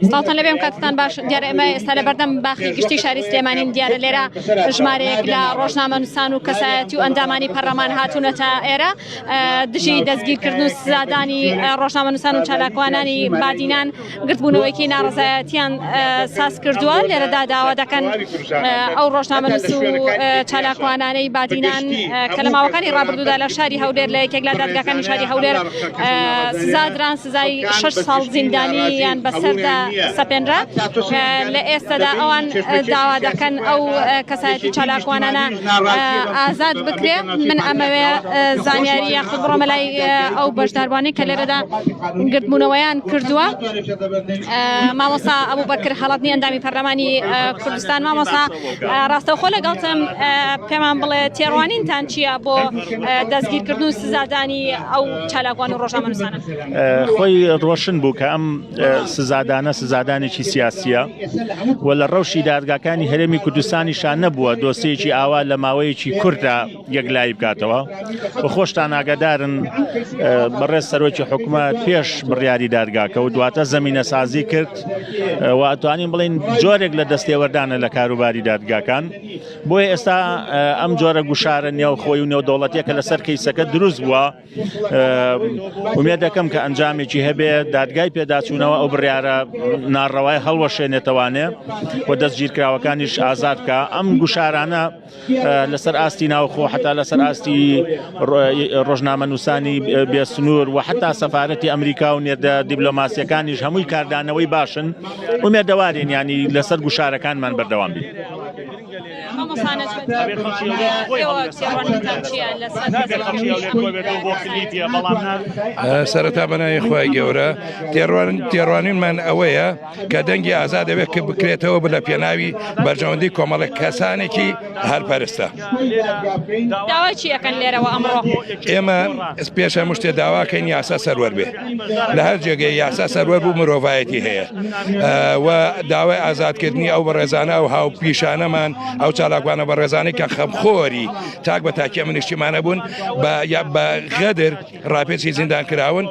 سڵاوتان لەبێم کاتتان باش دیارە ئێمە ئێستا لە بەردەم باخی گشتی شاری سلێمانین دیارە لێرە ژمارەیەک لە ڕۆژنامەنووسان و کەسایەتی و ئەندامانی پەرلەمان هاتوونەتە ئێرە دژی دەستگیرکردن و سزادانی ڕۆژنامەنووسان و چالاکوانانی بادینان گردبوونەوەیەکی ناڕزایەتیان ساز کردووە لێرەدا داوا دەکەن ئەو ڕۆژنامەنووس و چالاکوانانەی بادینان کە لە ماوەکانی ڕابردوودا لە شاری هەولێر لە یەکێک لە دادگاکانی شاری هەولێر سزادران سزای شەش ساڵ زیندانیان بەسەردا سەپێنرا لە ئێستادا ئەوان داوا دەکەن ئەو کەسایەتی چالاکوانانە ئازاد بکرێ من ئەمەوێ زانیاری یاخود بڕۆمە لای ئەو بەشداربووانەی کە لێرەدا گردبوونەوەیان کردووە مامۆستا ئەبوو بەکر هەڵەتنی ئەندامی پەرلەمانی کوردستان مامۆستا ڕاستەوخۆ لەگەڵتم پێمان بڵێ تێڕوانینتان چییە بۆ دەستگیرکردن و سزادانی ئەو چالاکوان و ڕۆژنامەنووسانە؟ خۆی ڕۆشن بوو کە ئەم سزادانە سزادانێکی سیاسیە و لە ڕەوشی دادگاکانی هەرێمی کوردستانیشان نەبووە دۆسیەکی ئاوا لە ماوەیەکی کورتدا یەکلایی بکاتەوە و خۆشتان ئاگادارن بەڕێز سەرۆکی حکومەت پێش بڕیاری دادگاکە و دواتە زەمینەسازی کرد و ئەتوانین بڵین جۆرێک لە دەستێوەردانە لە کاروباری دادگاکان بۆیە ئێستا ئەم جۆرە گوشارە نێوخۆی و نێودەوڵەتیە کە لەسەر کەیسەکە دروست بووە ئومێد دەکەم کە ئەنجامێکی هەبێ دادگای پێداچوونەوە ئەو بڕیارە ناڕەوای هەڵوەشێنێتەوانێ و دەستگیرکراوەکانیش ئازاد بکە ئەم گوشارانە لەسەر ئاستی ناوخۆ حتا لەسەر ئاستی ڕۆژنامەنووسانی بێسنوور و حتا سەفارەتی ئەمریکا و نێردە دیبلۆماسیەکانیش هەمووی کاردانەوەی باشن ئومێدەوارین ینی لەسەر گوشارەکانمان بەردەوام بین. سەرەتا بەناوی خوای گەورە تێڕوانینمان ئەوەیە کە دەنگی ئازاد دەبێت کە بکرێتەوە بە لە پێناوی بەرژەوەندی کۆمەڵێک کەسانێکی هەرپەرستە. داوای چی ئەکەن لێرەوە ئەمڕۆ؟ ئێمە پێش هەموو شتێ داواکەین یاسا سەروەر بێ لە هەر جێگەی یاسا سەروەر بوو مرۆڤایەتی هەیە و داوای ئازادکردنی ئەو بەڕێزانە و هاوپیشانەمان ئەو چالاکوانە بەڕێزانەی کە خەمخۆری تاک بە تاکی ئەم نیشتیمانە بوون بە غەدر ڕاپێچی زیندان کراون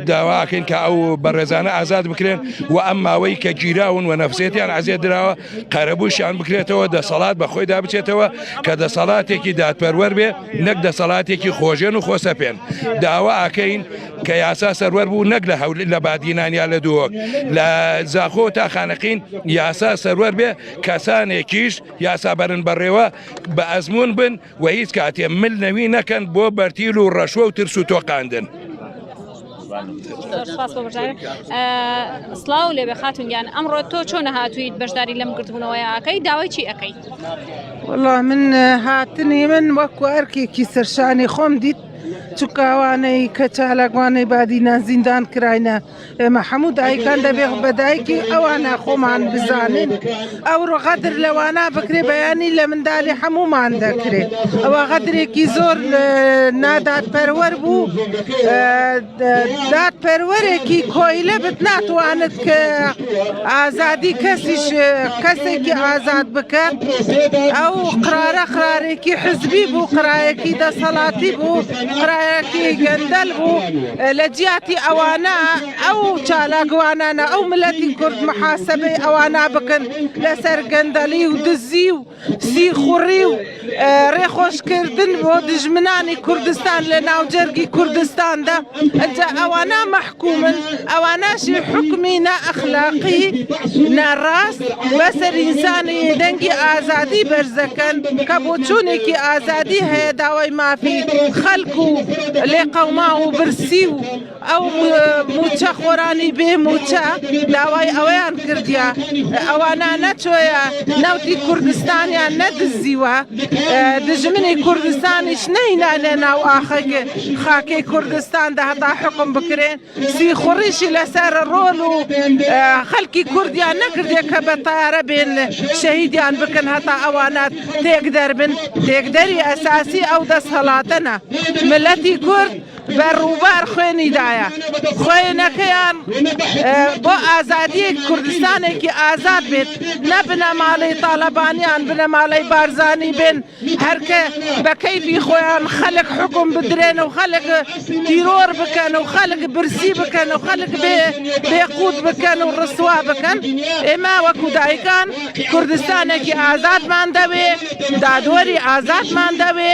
داواکەین کە ئەو بەڕێزانە ئازاد بکرێن و ئەم ماوەی کە گیراون و نەفسێتیان عزیێت دراوە قەرەبووشیان بکرێتەوە دەسەڵات بە خۆیدا بچێتەوە کە دەسەڵاتێکی دادپەروەر بێ نەک دەسەڵاتێکی خۆژێن و خۆسەپێن داوا ئاکەین کە یاسا سەروەر بوو نەک لە هەول لە بادینان یا لە دهۆک لە زاخۆ تا خانەقین یاسا سەروەر بێ کەسانێکیش یاسا بەرن بەڕێوە بە ئەزمون بن و هیچ کاتێ مل نەوی نەکەن بۆ بەرتیل و ڕەشوە و ترس و تۆقاندن. سڵاو لێبێ خاتون گیان ئەمڕۆ تۆ چۆن هاتوویت بەشداری لەم گردبوونەوەیە ئەکەی داوای چی ئەەکەی وەڵا من هاتنی من وەکو ئەرکێکی سەرشانی خۆم دیت چونکە ئەوانەی کە چالاکوانەی بادینان زیندان کراینە ئێمە هەموو دایکان دەبێ بە دایکی ئەوانە خۆمان بزانین ئەوڕۆ غەدر لەوانە بکرێ بەیانی لە مندالی هەمومان دەکرێ ئەوە غەدرێکی زۆر نادادپەروەر بوو دادپەروەرێکی کۆیلە بت ناتوانێت کە ئازادی کەسیش کەسێکی ئازاد بکە ئەو قرارە قرارێکی حزبی بوو قرایەکی دەسەڵاتی بوو قرایەکی گەندەل بوو لە جیاتی ئەوانە ئەو چالاکوانانە ئەو ملەتی کورد محاسبەی ئەوانە بکەن لەسەر گەندەلی و دزی و سیخوڕی و ڕێخۆشکردن بۆ دژمنانی کوردستان لە ناوجەرگی کوردستاندا ئەجا ئەوانە مەحکومن ئەواناشی حکومی نائەخلاقی ناڕاست بەسەر ئینسانی دەنگی ئازادی بەرزەکەن کە بۆچوونێکی ئازادی هەیە داوای مافی خەلک و لێقەوماو و برسی و ئەو موچە خۆرانی بێ موچە داوای ئەوەیان کردیە ئەوانە نەچۆیە نەوتی کوردستانیان نەدزیوە دژمنی کوردستانیش نەینا لە ناو ئاخەک خاکەی کوردستاندا هەتا حکم بکرێن سیخوڕیشی لەسەر ڕۆل و خەلکی کوردیان نەکردێ کە بە تارە بێن شەهیدیان بکەن هەتا ئەوانە تێکدەر بن تێکدەری ئەساسی ئەو دەستهەڵاتەنە ملەتی کورد. بە ڕووبار خوێنی دایە خوێنەکەیان بۆ ئازادی کوردستانێکی ئازاد بێت نە بنەماڵەی تاڵەبانیان بنەماڵەی بارزانی بن هەرکە بە کەیفی خۆیان خەلک حکوم بدرێن و خەلک تیرۆر بکەن و خەلک برسی بکەن و خەلک بێ بێقوت بکەن و ڕسوا بکەن ئێمە وەکو دایکان کوردستانێکی ئازادمان دەوێ دادوەری ئازادمان دەوێ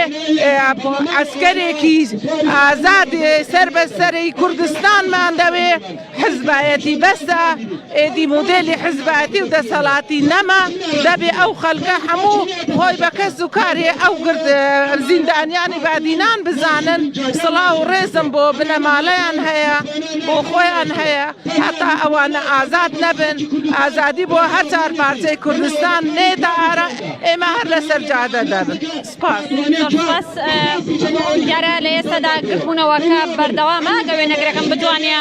عەسکەرێکی ئازاد سەر بە سەری کوردستانمان دەوێ حزبایەتی بەسە ئێدی مودێلی حزبایەتی و دەسەڵاتی نەما دەبێ ئەو خەلکە هەموو خۆی بە کەس و کاری ئەو گرت زیندانیانی بادینان بزانن سڵاو و ڕێزم بۆ بنەماڵەیان هەیە بۆ خۆیان هەیە هەتا ئەوانە ئازاد نەبن ئازادی بۆ هەر چار پارچەی کوردستان نێتە ئارا ئێمە هەر لەسەر جادە دەبن سپاس. زۆر سپاس. دیارە لە ئێستادا گردبوونەوەکە بەردەوامە گە وێنەگرەکەم بتوانێ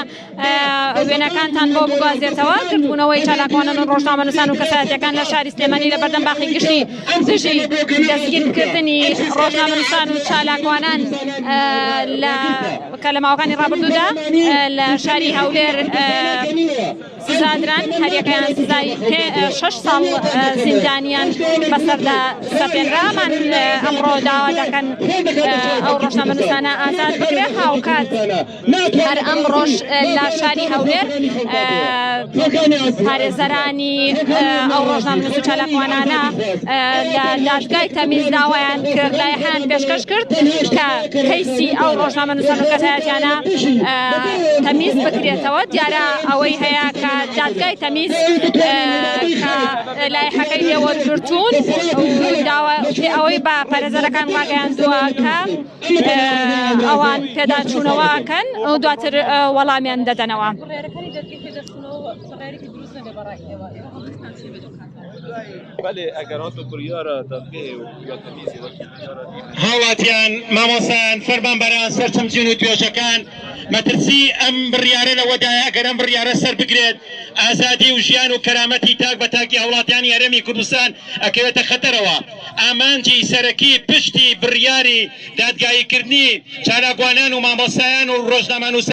وێنەکانتان بۆ بگوازێتەوە گردبوونەوەی چالاکوانان و ڕۆژنامەنووسان و کەسایەتیەکان لە شاری سلێمانی لە بەردەم باخی گشتی دژی دەستگیرکردنی ڕۆژنامەنووسان و چالاکوانان لە کە لە ماوەکانی ڕابردوودا لە شاری هەولێر سزادران، هەریەکەیان سزای شەش ساڵ زیندانیان بەسەردا سەپێنرا. ئەمان ئەمڕۆ داوا دەکەن ئەو ڕۆژنامەنووسانە ئازاد بکرێن. هاوکات هەر ئەمڕۆش لە شاری هەولێر پارێزەرانی ئەو ڕۆژنامەنووس و چالاکوانانە لە دادگای تەمیز داوایان کرد، لایحەیان پێشکەش کرد کە کەیسی ئەو ڕۆژنامەنووسان و کەسایەتیانە تەمیز بکرێتەوە. دیارە ئەوەی هەیە کە دادگای تەمیز کە لایحەکەی لێ وەرگرتوون داوا ئەوەی بە پارێزەرەکان ڕاگەیاندووە کە ئەوان پێداچوونەوە ئەکەن و دواتر وەڵامیان دەدەنەوە. هاوڵاتیان، مامۆستایان، فەرمانبەران، سەرجەم چین و توێژەکان، مەترسی ئەم بڕیارە لەوەدایە ئەگەر ئەم بڕیارە سەربگرێت، ئازادی و ژیان و کەرامەتی تاک بە تاکی هاوڵاتیانی هەرێمی کوردستان ئەکەوێتە خەتەرەوە. ئامانجی سەرەکی پشتی بڕیاری دادگاییکردنی چالاکوانان و مامۆستایان و ڕۆژنامەنووسان،